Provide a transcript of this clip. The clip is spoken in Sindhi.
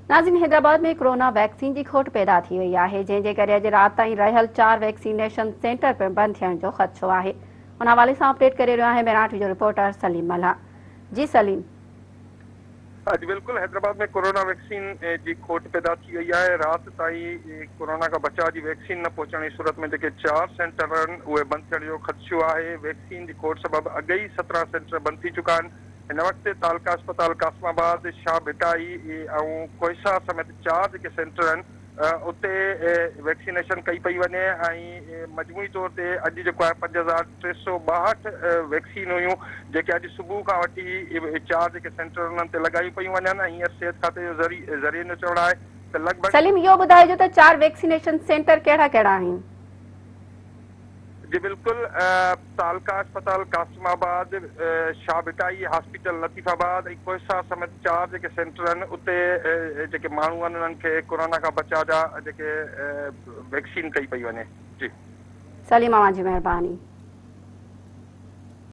ناظرين حيدرآباد ۾ ڪرونا ويڪسين جي کوٽ پيدا ٿي وئي آهي جنهن جي ڪري اڄ رات تائين رهيل چار ويڪسينيشن سينٽر پڻ بند ٿيڻ جو خدشو آهي ان حوالي سان اپڊيٽ ڪري رهيو آهي ميراٺ جو رپورٽر سليم ملاح جي سليم. جي بلڪل حيدرآباد ۾ ڪورونا ويڪسين جي کوٽ پيدا ٿي وئي آهي رات تائين ڪورونا کان بچاء جي ويڪسين نه پهچڻ جي صورت ۾ جيڪي چار سينٽر آهن اهي بند ٿيڻ جو خدشو آهي ويڪسين جي کوٽ سبب اڳ ئي 17 سينٽر بند ٿي چڪا آهن هن وقت تعلقه اسپتال قاسم آباد، شاهه ڀٽائي ۽ ڪوهيسار سميت چار جيڪي سينٽر آهن اتي ويڪسينيشن ڪئي پئي وڃي ۽ مجموعي طور تي اڄ جيڪو آهي 5362 ويڪسين هيون جيڪي اڄ صبح کان وٺي چار جيڪي سينٽر انهن تي لڳايون پيون وڃن ۽ هينئر صحت کاتي جو ذريعن جو چوڻ آهي ته لڳ ڀڳ سليم اهو ٻڌائجو ته چار ويڪسينيشن سينٽر ڪهڙا ڪهڙا آهن؟ جي بلڪل تعلقه اسپتال قاسم آباد، شاهه ڀٽائي هاسپيٽل لطيف آباد ۽ ڪوهسار سميت چار جيڪي سينٽر آهن اتي جيڪي ماڻهو آهن انهن کي ڪورونا کان بچاء جا جيڪي ويڪسين ڪئي پئي وڃي جي. سليم اوهان جي مهرباني.